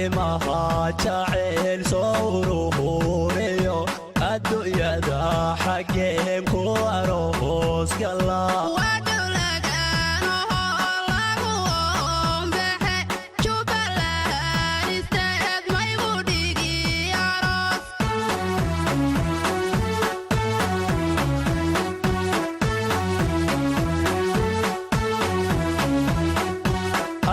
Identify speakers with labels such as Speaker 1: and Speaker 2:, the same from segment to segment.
Speaker 1: Arrimaha jacayl soo uruuriyo, adduunyada xaggeen ku aroos gala?
Speaker 2: Waa dowladan oo lagu oombaxe, Jubbaland isteed maygu dhigi aroos.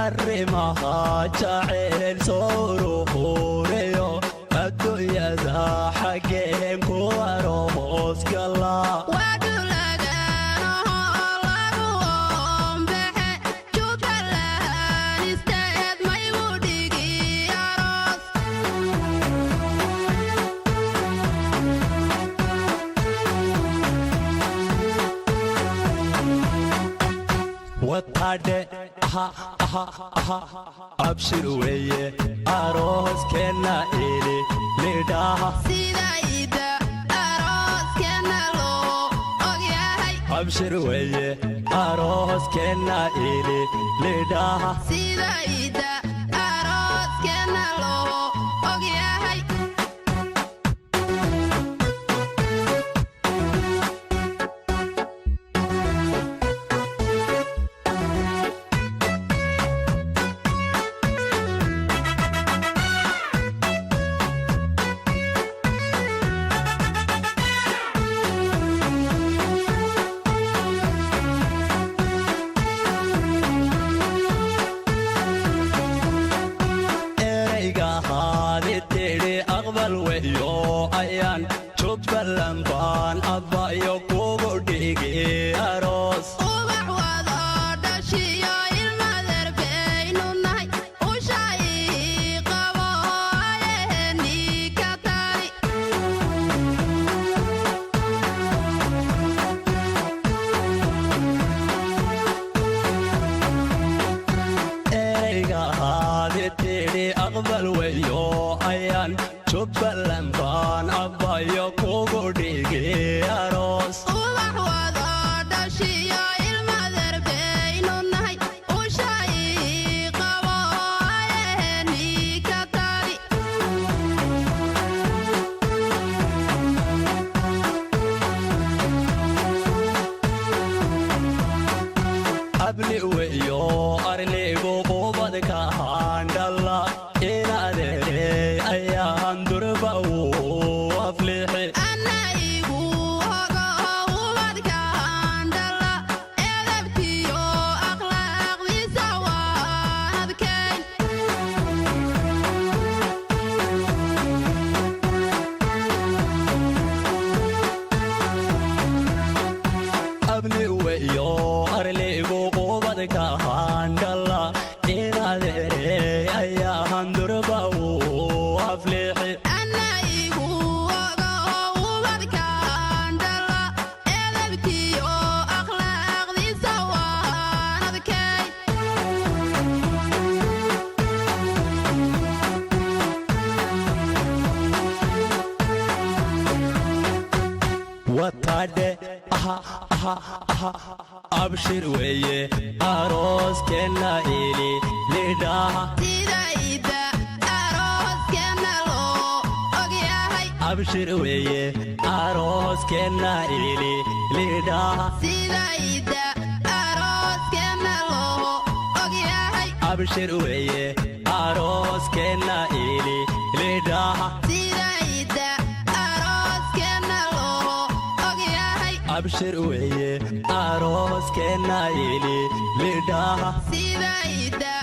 Speaker 1: Arrimaha jacayl soo uruuriyo, adduunyada xaggeen ku aroos gala?
Speaker 2: Waa dowladan oo lagu oombaxe, Jubbaland isteed maygu dhigi aroos.
Speaker 1: Watadhe aha aha aha, abshir weeye arooskeenna ili lidhaha.
Speaker 2: Sidayda arooskeenna loo ogyahay.
Speaker 1: Abshir weeye arooskeenna ili lidhaha.
Speaker 2: Sidayda arooskeenna loo ogyahay.
Speaker 1: Erayga haadi tidhi aqbal weyo, ayaan Jubbaland baan abbayo kugu dhigi aroos.
Speaker 2: Ubax wado dhashiyo ilmadeer baynu nahay, usha ii qabo ayaheni ka tali.
Speaker 1: Erayga haadi tidhi aqbal weyo, ayaan Jubbaland baan abbayo kugu dhigi aroos.
Speaker 2: Ubax wado dhashiyo ilmadeer baynu nahay, usha ii qabo ayaheni ka tali.
Speaker 1: Abni weyo arligu qubadka handhala, inadeerey ayaan durba uu aflixi.
Speaker 2: Ana igu hogo ubadka handhala, edabtiyo akhlaaqdiisa waan adkayn.
Speaker 1: Abni weyo arligu qubadka handhala, inadeerey ayaan durba uu aflixi.
Speaker 2: Ana igu hogo ubadka handhala, edabtiyo akhlaaqdiisa waan adkayn.
Speaker 1: Watadhe aha aha aha, abshir weeye arooskeenna ili lidhaha.
Speaker 2: Sidayda arooskeenna loo ogyahay.
Speaker 1: Abshir weeye arooskeenna ili lidhaha.
Speaker 2: Sidayda arooskeenna loo ogyahay.
Speaker 1: Abshir weeye arooskeenna ili lidhaha.
Speaker 2: Sidayda arooskeenna loo ogyahay.
Speaker 1: Abshir weeye arooskeenna ili lidhaha.
Speaker 2: Sidayda.